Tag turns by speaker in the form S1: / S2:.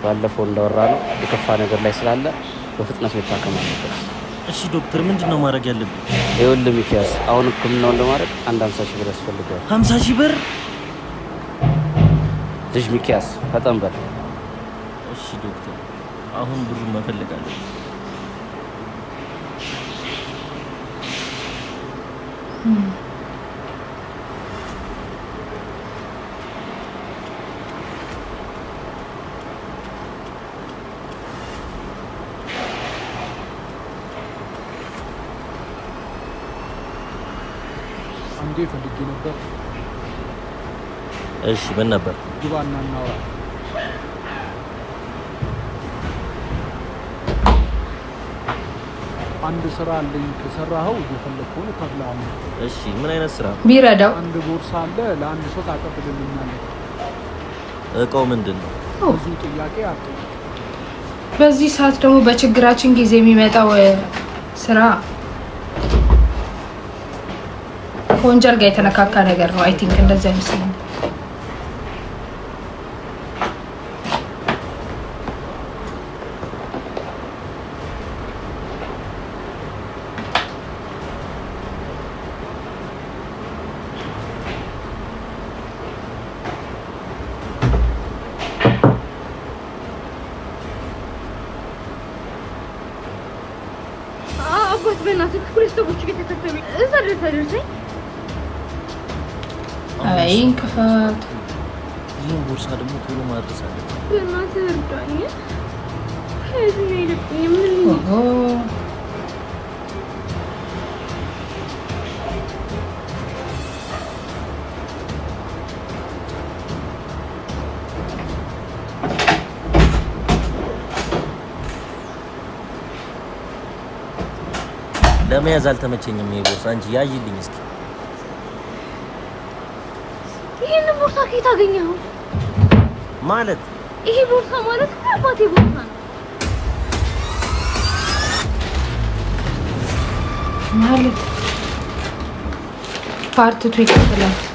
S1: ባለፈው እንዳወራ ነው የከፋ ነገር ላይ ስላለ በፍጥነት መታከም አለበት።
S2: እሺ ዶክተር፣ ምንድን ነው ማድረግ ያለብን?
S1: ይኸውልህ ሚኪያስ፣ አሁን ሕክምናውን ለማድረግ አንድ 50,000 ብር ያስፈልገዋል።
S2: 50,000 ብር?
S1: ልጅ ሚኪያስ፣ ፈጠን በል።
S2: እሺ ዶክተር፣ አሁን ብሩን መፈለግ አለብን።
S3: አንዴ ፈልጌ ነበር።
S2: እሺ፣ ምን ነበር?
S3: ግባና እናውራ። አንድ ስራ አለኝ። ከሰራኸው የፈለግከውን እከፍልሃለሁ።
S2: እሺ፣ ምን አይነት ስራ?
S4: ቢረዳው።
S3: አንድ ቦርሳ አለ፣ ለአንድ ሰው ታቀብልልኛለህ።
S2: እቃው ምንድን ነው?
S3: ብዙ ጥያቄ አትጠይቅ።
S4: በዚህ ሰዓት ደግሞ በችግራችን ጊዜ የሚመጣው ስራ ከወንጀል ጋር የተነካካ ነገር ነው። I think እንደዛ ይመስለኛል።
S5: አባት፣ በእናትህ ሁለት ሰዎች እየተከተሉኝ እዛ ድረስ አድርሰኝ።
S4: አይ እንቅፋት።
S2: ይህን ቦርሳ ደግሞ ቶሎ ማድረስ አለብን።
S5: በእናትህ እርዳኝ። ከዚህ አይለብኝም። ምን?
S4: ኦሆ።
S2: ለመያዝ አልተመቸኝም ይሄ ቦርሳ። አንቺ ያዥልኝ እስኪ።
S5: ይህንን ቦርሳ ከየት አገኘኸው?
S2: ማለት?
S5: ይሄ ቦርሳ ማለት እኮ የአባቴ ቦርሳ ነው።
S4: ማለት part two ይቀጥላል።